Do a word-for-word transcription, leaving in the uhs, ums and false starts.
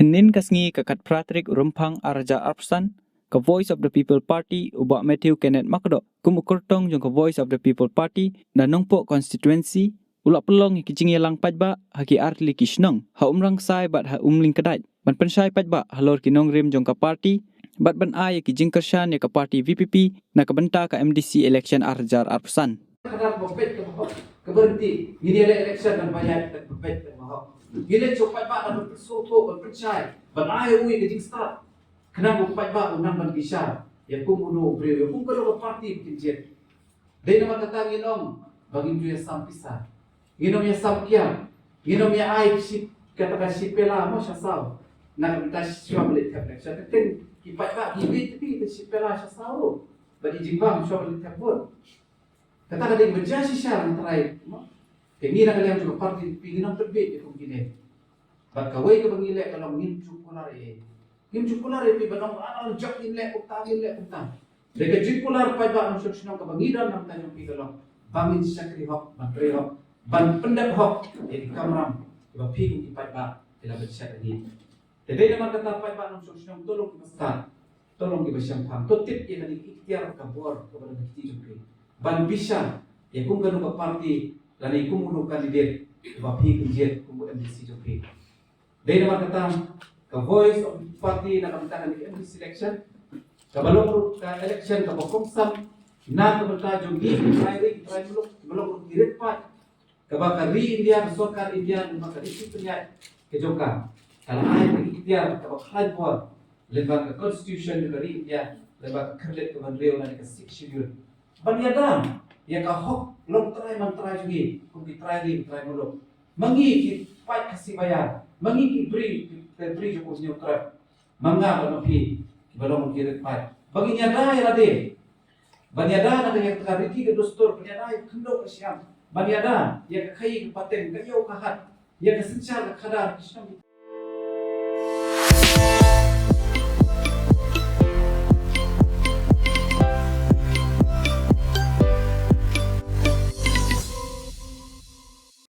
Nin ka sngi ka khatphra tarik u Rymphang arhajar arphew san, ka Voice of the People Party u Bah Matthew Kenneth Makdoh kum u kyrtong jong ka Voice of the People Party na Nongpoh Constituency u la pynlong ïa ki jingïalang paidbah ha ki artylli ki shnong ha Umrangsai bad ha Umlyngkdait ban pynshai paidbah halor ki nongrim jong ka party bad ban ai ïa ki jingkyrshan ïa ka party VPP na ka bynta ka MDC election arhajar arphew san. Ka dang ba peit ka ba hok, ka berhenti. Ngin ïa leh election dang ba ïaid dang ba peit dang ba hok. Ngin leh jong paidbah dang ba pynsuh to ba pynshai ban ai u ïa ka jingstad. Khnang ba paidbah u nang ban bishar ïa kum uno u briew, ïa kum kano ka party ba kin jied. Dei namar kata ngin ong ba ngin ju ïa sam pisa, ngin ong ïa sam kiam, ngin ong ïa ai shi, kata ka shi pela mo sha saw. Na ka bynta shuwa ba leit thep election, ka kren ki paidbah ki leit tbi ta shi pela sha saw ruh. Ba ki jingbam shuwa ba leit thep vote. Kata ka dei ba jia shisha na trai mo. Te ngi na ka liang jong ka party VPP ngin ong tbit ïa kum kine. Bad kawei kaba ngi leh ka long ngim ju kular ïa, ngim ju kular ïa phi ba long, ah, jop ngin leh kumta, ngin leh kumta. Dei ka jingkular paidbah nongshong shnong kaba ngi don na bynta jong phi ka long ba ngin shakri hok, ban trei hok, ban pyndep hok ïa ki kamram kiba phi kum ki paidbah phi la ban shet ïa ngi. Te dei namar kata paidbah nongshong shnong, to long kiba stad, to long kiba shemphang, to tip ïa kane ka iktiar ka bor kaba don ha kti jong phi ban bishar ïa kum kano ka party lane kum uno u candidate uba phi pynjied kum u MDC jong phi. Dei namar kata ka Voice of the Party na ka bynta kane ka MDC election kaba long ruh ka election kaba kongsan na ka bynta jong ngi ki trai ri ki trai muluk, kiba long ruh ki rit paid, kaba ka ri India, ka sorkar India lyngba ka riti pynïaid ka jong ka, ka la ai ka iktiar kaba khlaiñ bor lyngba ka constitution jong ka ri India, lyngba ka khyrleit ka ban riew lane ka Sixth Schedule, ban ïada ïa ka hok longtrai mantrai jong ngi kum ki trai ri ki trai muluk. Ma ngi ki paid Khasi Baïar, ma ngi ki bri, ki bri jong u Hynñiewtrep, ma nga bad ma phi kiba long ki rit paid, ba ngin ïada ïa lade, ban ïada na ka, ïa ka riti ka dustur, ban ïada ïa ka khyndew ka shiang, ban ïada ïa ka khaïi ka pateng, ka ïew ka hat, ïa ka synshar ka khadar, ki shnong.